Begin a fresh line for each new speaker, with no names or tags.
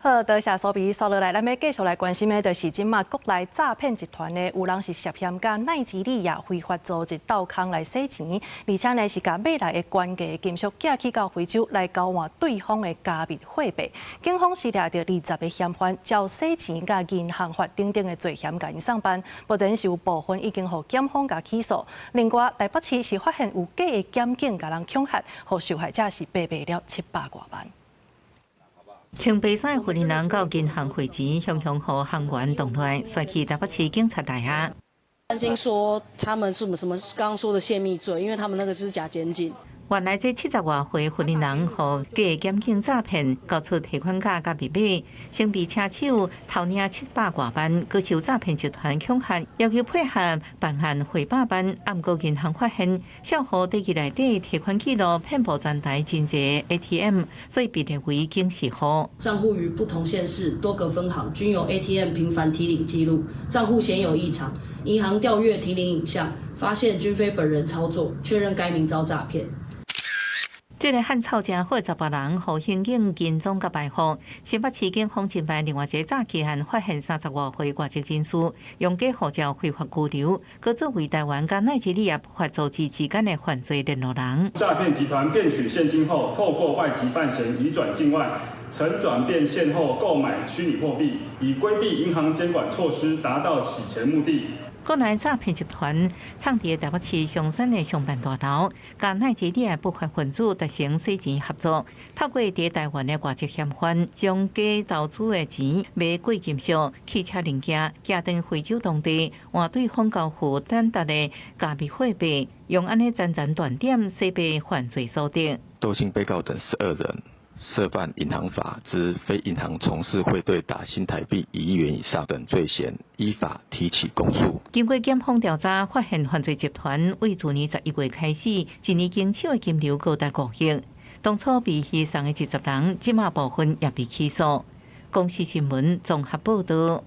好，多謝蘇比，煞落來，咱欲繼續來關心的，就是這馬國內詐騙集團呢，有人是涉嫌佮奈及利亞非法組織鬥空來洗錢，而且呢是共買來的懸價金屬寄去到非洲來交換對方的加密貨幣。警方是掠著20個嫌犯，照洗錢佮銀行法等等的罪嫌共𪜶送辦。目前是有部分已經予檢方共起訴。另外，台北市是發現有假的檢警共人恐嚇，予受害者是白賠了700外萬。
穿白衫的雲林人到銀行匯錢，雄雄予行員擋落來，煞去台北市警察來啊。
擔心說他們什麼什麼剛剛說的洩密罪，因為他們那個是假檢警。
原來這70外歲雲林人予假檢警詐騙，交出提款卡佮密碼，先被車手偷領700外萬，閣受詐騙集團恐嚇，要求配合辦案匯百萬。毋過銀行發現，賬戶登記內底提款記錄遍佈全台真濟 ATM，所以被列為警示戶。
賬戶於不同縣市多個分行均有 ATM 頻繁提領記錄，賬戶顯有異常。銀行調閱提領影像，發現均非本人操作，確認該名遭詐騙。
這个漢草誠好查埔人，予刑警跟蹤佮埋伏。新北市警方偵辦另外一个詐欺案，發現30外歲外籍人士用假護照非法居留，閣作為台灣佮奈及利亞不法組織之間的犯罪聯絡人。
詐騙集團騙取現金後，透過外籍犯嫌移轉境外，乘轉變現後購買虛擬貨幣，以規避銀行監管措施，達到洗錢目的。
國內詐騙集團藏佇台北市松山的商辦大樓，佮奈及利亞不法分子達成洗錢合作，透過佇台灣的外籍嫌犯，將假投資的錢買貴金屬、汽車零件，寄轉非洲當地，換對方交付等值的加密貨幣，用按呢層層斷點洗白犯罪所得。
竇姓被告等12人涉犯銀行法之非銀行從事匯兌打新台幣1億元以上等罪嫌，依法提起公訴。
經過檢方調查，發現犯罪集團為去年11月開始，一年經手的金流高達5億。當初被戲送的20人，這馬部分也被起訴。公視新聞綜合報導。